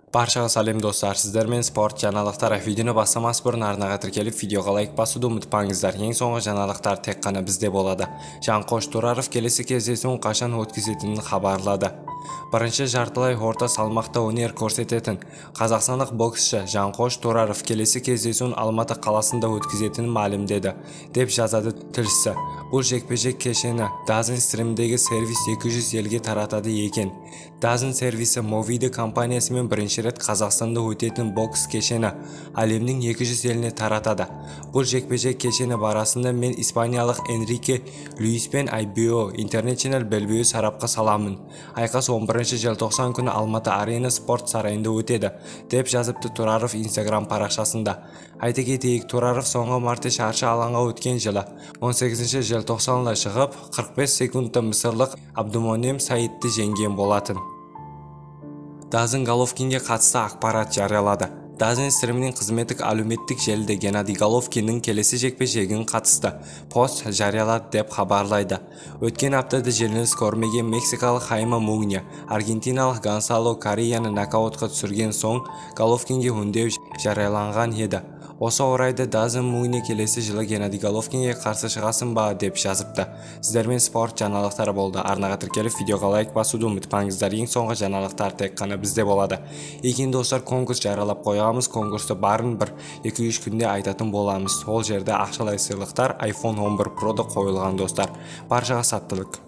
Баршаға сәлем достар, сіздермен спорт жаңалықтары. Видеоны бастамас бұрын арнаға тіркеліп, видеоға лайк басуды ұмытпаңыздар. Ең соңғы жаңалықтар тек қана бізде болады. Жанқош Тұраров келесі кездесуін қашан өткізетінін хабарлады. Бірінші жартылай орта салмақта өнер көрсететін қазақстандық боксшы Жанқош Тұраров келесі кездесуін Алматы қаласында өткізетінін мәлімдеді, деп жазады тілшісі. Бұл жекпе-жек кешені DAZN стримдегі сервис 200 елге таратады екен. DAZN сервисі Movida компаниясымен бірінші рет Қазақстанда өтетін бокс кешені әлемнің 200 еліне таратады. Бұл жекпе-жек кешені барысында мен испаниялық Энрике Луиспен IBO International белбеуі сарапқа саламын. Айқас 11 желтоқсан күні Алматы Арена спорт сарайында өтеді, деп жазыпты Тұраров Инстаграм парақшасында. Айта кетейік, Тұраров соңғы мәрте шаршы алаңға өткен жылы 18 желтоқсанда шығып, 45 секундта мысырлық Абдумонем Саидті жеңген болатын. DAZN Головкинге қатысты ақпарат жариялады. DAZN стримінің қызметтік әлеуметтік желіде Геннадий Головкиннің келесі жекпе-жегін қатысты пост жариялады деп хабарлайды. Өткен аптада жеңіліс көрмеген мексикалық Хайма Мугния аргентиналық Гонсало Корреяны нокаутқа түсірген соң Головкинге үндеу жарияланған еді. Осы орайда DAZN Мугния келесі жылы Геннадий Головкинге қарсы шығасың ба деп жазыпты. Сіздермен спорт жаңалықтары болды. Арнаға тіркеліп, видеоға лайк басуды ұмытпаңыздар. Ең соңғы жаңалықтар тек қана бізде болады. Екен достар, конкурс жариялап қойғанбыз. Конкурсты барын бір 2-3 күнде айтатын боламыз. Ол жерде ақшалай сыйлықтар iPhone 11 Pro-да қойылған достар. Баршаға сәттілік.